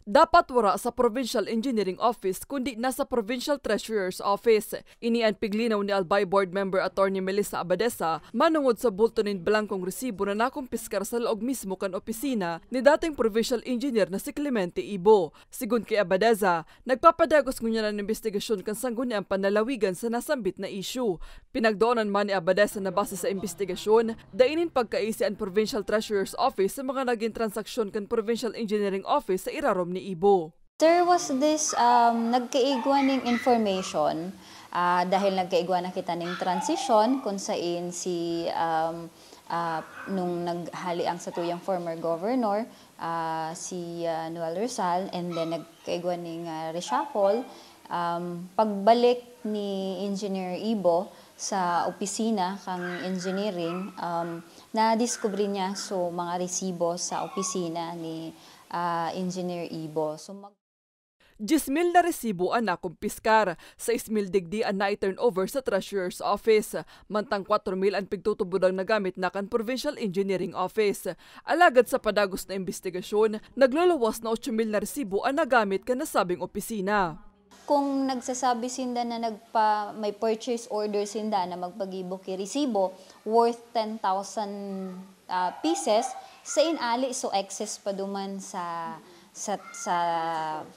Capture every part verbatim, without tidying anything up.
dapat wara sa Provincial Engineering Office kundi nasa Provincial Treasurer's Office. Ini an piglinaw ni Albay Board Member Attorney Melissa Abadesa manongod sa bulto nin blangkong resibo na nakumpiskar sa laog mismo kan opisina ni dating Provincial Engineer na si Clemente Ibo. Sigon ki Abadesa, nagpapadagos ngunyan an imbestigasyon kan Sangguniang Panlalawigan sa nasambit na isyu. Pinagdoonan man ni Abadesa na base sa imbestigasyon, dai nin pagkaisi an Provincial Treasurer's Office sa mga nagin transaksyon kan Provincial Engineering Office sa irarom ni Ibo. There was this, um, nagkaigwa ning information, ah, dahil nagkaigwa na kita ning transition kung sain si, um, ah, nung naghali ang satuyang former governor, ah, si, ah, Noel Rizal, and then nagkaigwa ning, ah, reshuffle, um, pagbalik ni Engineer Ibo sa opisina kang engineering, um, nadiskubre niya so mga resibo sa opisina ni, ah, Engineer Ibo. So, mag- Diyes mil na resibo an nakumpiskar, sais mil digdi an nai-turnover sa Treasurer's Office, mantang kwatro mil an pigtutubod ang nagamit na kan Provincial Engineering Office. Alagad sa padagos na imbestigasyon, nagluluwas na otso mil na resibo an nagamit kan nasabing opisina. Kung nagsasabi sinda na nagpa-, may purchase order sinda na magpagibo ki resibo worth ten thousand, ah, pieces, sain ali so excess pa duman sa, sa, sa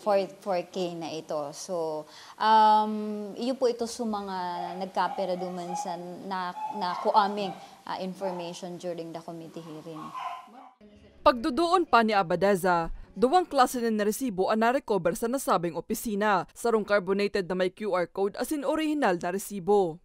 four, four K na ito. So, um, iyo po ito sa mga nagkapira duman sa na, nakuaming, ah, information during the committee hearing. Pagduduon pa ni Abadeza, duwang klase na resibo an na-recover sa nasabing opisina, sarong carbonated na may Q R code asin orihinal na resibo.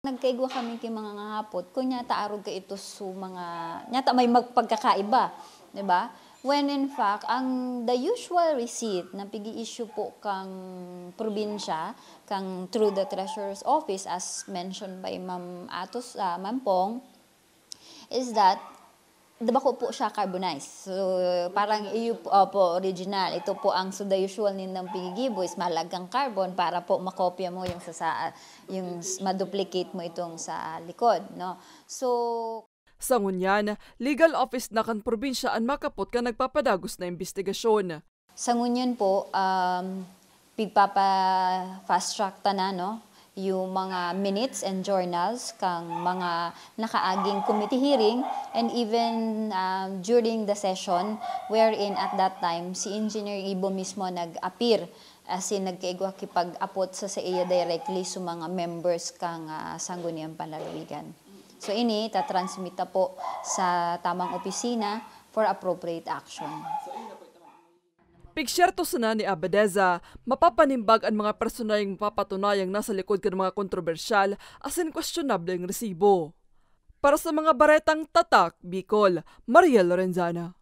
Nagkaigwa kami ki mga ngahapot, kun nyata arog ka ito su mga, nyata may mag-, pagkakaiba, di ba? When in fact, ang the usual receipt na pigi-issue po kang probinsya, kang through the treasurer's office, as mentioned by Ma'am Atos, ah, Ma'am Pong, is that, di ba ko po siya carbonized? So, parang iyo po, opo, original. Ito po ang, so the usual nindang pigigibo is mahalagang carbon para po makopya mo yung sa, sa, yung s-, ma-duplicate mo itong sa likod, no? So, sa ngunyan, legal office na kan probinsya an makapot kan nagpapadagos na imbestigasyon. Sa ngunyan po, um, pigpapa-fast track ta na, no, yung mga minutes and journals kang mga nakaaging committee hearing, and even, um, during the session wherein at that time si Engineer Ibo mismo nag-appear, as in nagkaigwa kipag-apot sa saiya directly sa mga members kang, ah, Sangguniang Panlalawigan. So ini, tatransmit ta po sa tamang opisina for appropriate action. Pigsyerto sana ni Abadeza, mapapanimbag an mga personalyang mapapatunayang nasa likod kan mga kontrobersyal asin kwestionable ang resibo. Para sa mga baretang Tatak Bicol, Mariel Lorenzana.